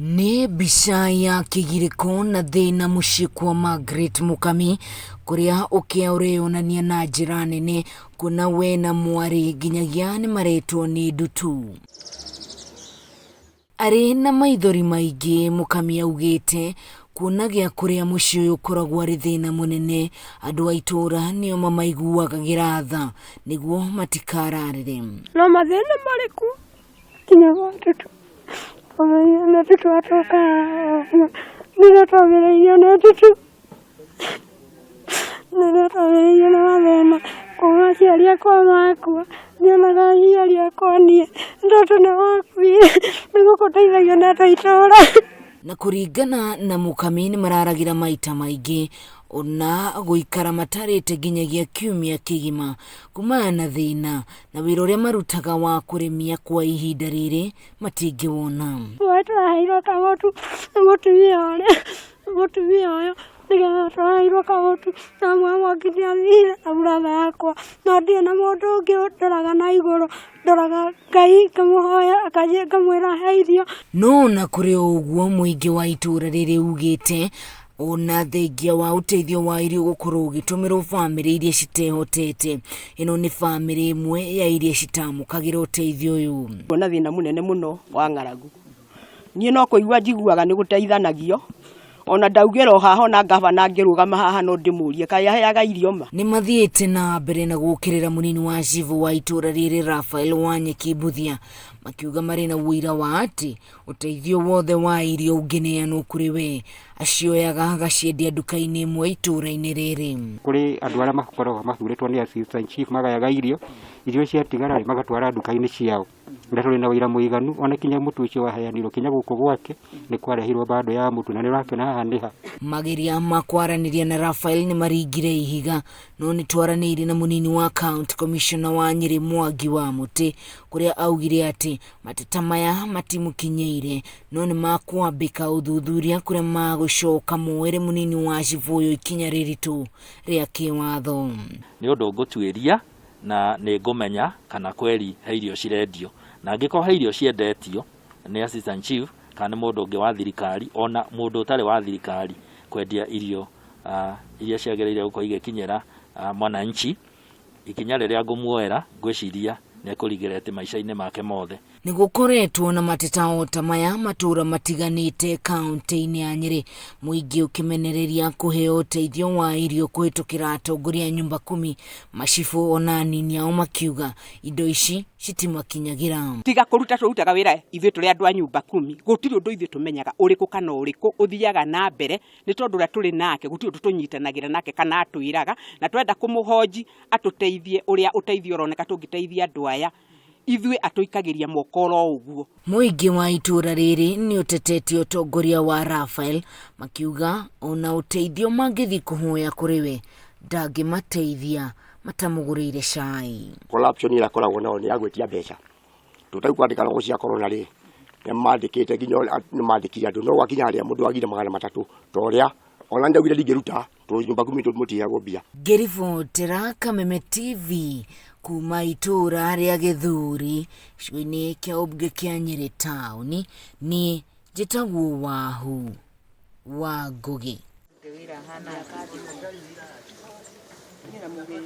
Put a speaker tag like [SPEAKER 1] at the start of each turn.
[SPEAKER 1] Nĩ mbica ya kĩgirĩko na thĩna mũciĩ kwa Margaret Mũkami, kũrĩa ũkĩa ũreyonania na njĩra nene kuona we na mwarĩ nginyagia nĩmaretwo nĩ ndutu. Arĩ na maithori maingĩ Mũkami augĩte kuona gĩa kũrĩa mũciĩ ũyũ ũkoragwo arĩ thĩna mũnene, andũ a itũũra nĩo mamaiguagĩra tha nĩguo matikararĩre.
[SPEAKER 2] No mathĩna marĩkuo nginya ndutu nĩ ndutu rĩrĩa twambĩrĩirio nĩ ndutu rĩrĩa twambĩrĩirio nĩ mathĩna kuma aciari akwa makua ndionaga aciari akwa niĩ tondũ nĩ makuire nĩ gũkũ ndeithagio nĩ andũ a itũũra.
[SPEAKER 1] Na kũringana na Mũkami nĩ mararagĩra maita maingĩ ona gũikara matarĩte nginyagia kiumia kĩgima kumana na thĩna na wĩra ũrĩa marutaga wa kũrĩmia kwa ihinda rĩrĩ matingĩwona.
[SPEAKER 2] Maĩ tũraheirwo kamũtu nĩ mũtumia ũrĩa mũtumia ũyũ nĩgetha tũraheirwo kamũtu na mwana nĩ athire na brother yakwa no ndirĩ na mũndũ ũngĩ ndoraga na igũrũ ndoraga Ngai ngamũhoya ngamwĩra he irio.
[SPEAKER 1] No ona kũrĩ o ũguo mũingĩ wa itũũra rĩrĩ ugĩte ona thengia wa ũteithio wa irio gũkorwo ũgĩtũmĩrwo bamĩrĩ iria citehotete, ĩno nĩ bamĩrĩ ĩmwe ya iria citamũkagĩra ũteithio ũyũ.
[SPEAKER 3] Kuona thĩna mũnene mũno wa ng'aragu. Niĩ no kũigua njiguaga nĩ gũteithanagio ona ndaugĩra o haha ona ngavana angĩrũgama haha no ndĩmũrie kaĩ aheaga irio ma.
[SPEAKER 1] Nĩ mathiĩte na mbere na gũkĩrĩra mũnini wa cibũ wa itũũra rĩrĩ Raphael Wanyeki Mbuthia makiuga marĩ na ũira wa atĩ ũteithio wothe wa irio ũngĩneanwo kũrĩ we acioyaga agaciendia nduka-inĩ ĩmwe itũũra-inĩ rĩrĩ.
[SPEAKER 4] Kũrĩ andũ arĩa makoragwo mathurĩtwo nĩ assistant chief magayaga irio, irio ciatigara rĩ magatwara nduka-inĩ ciao. Na tũrĩ na ũira mũiganu ona kinya mũtu ũcio waheanirwo kinya gũkũ gwake nĩ kwarehirwo bando ya mũtu na nĩ ũrakĩona haha nĩ ha.
[SPEAKER 1] Mageria ma kwaranĩria na Raphael nĩ maringire ihiga no nĩ twaranĩirie na mũnini wa county commissioner wa Nyĩrĩ Mwangi wa Mũtĩ kũrĩa augire atĩ mateta maya matimũkinyĩire no nĩ makwambĩka ũthuthuria kũrĩa magũcoka moere mũnini wa cibũ ũyũ ikinya rĩritũ rĩa kĩwatho.
[SPEAKER 5] Nĩ ũndũ ngũtuĩria na nĩ ngũmenya kana kweri he irio cirendio na angĩkorwo he irio ciendetio nĩ assistant chief kana nĩ mũndũ ũngĩ wa thirikari ona mũndũ ũtarĩ wa thirikari kwendia irio iria ciagĩrĩire gũkorwo igĩkinyĩra mwananchi, ikinya rĩrĩa ngũmuoera ngwĩciria nĩ ekũrigĩreti maica-inĩ make mothe.
[SPEAKER 1] Nĩ gũkoretwo na mateta o ta maya matũũra matiganĩte kaunti-inĩ ya Nyĩrĩ, mũingĩ ũkĩmenereria kũheo ũteithio wa irio kũhĩtũkĩra atongoria a nyumba kumi, macibũ ona anini ao makiuga indo ici citimakinyagĩra.
[SPEAKER 3] Tiga kũruta tũrutaga wĩra ithuĩ tũrĩ andũ a nyumba kumi, gũtirĩ ũndũ ithuĩ tũmenyaga ũrĩkũ kana ũrĩkũ ũthiaga na mbere nĩ tondũ ũrĩa tũrĩ nake gũtirĩ ũndũ tũnyitanagĩra nake kana atwĩraga na twenda kũmũhonji atũteithie ũrĩa ũteithio ũroneka tũngĩteithia andũ aya ithuĩ atũikagĩria moko oro ũguo.
[SPEAKER 1] Mũingĩ wa itũũra rĩrĩ nĩ ũtetetie ũtongoria wa Raphael makiuga ona ũteithio mangĩthiĩ kũhoya kũrĩ we ndangĩmateithia matamũgũrĩire cai.
[SPEAKER 6] Corruption ĩrĩa akoragwo nayo nĩ ya gwĩtia mbeca. Tũtarĩ kwandĩka rogo cia corona rĩ, nĩ mandĩkĩte nginya nĩ mandĩkire andũ no gwakinya harĩa mũndũ agire 300 ta ũrĩa ona ndaugire ndingĩruta tondũ nyũmba kumi mũtiheagwo mbia.
[SPEAKER 1] Ngĩribotera Kameme TV kuma itũũra rĩa Gĩthuri gĩcigo-inĩ kĩa ũmbunge kĩa Nyĩrĩ taũni, niĩ njĩtagwo Wahu wa Ngũgĩ.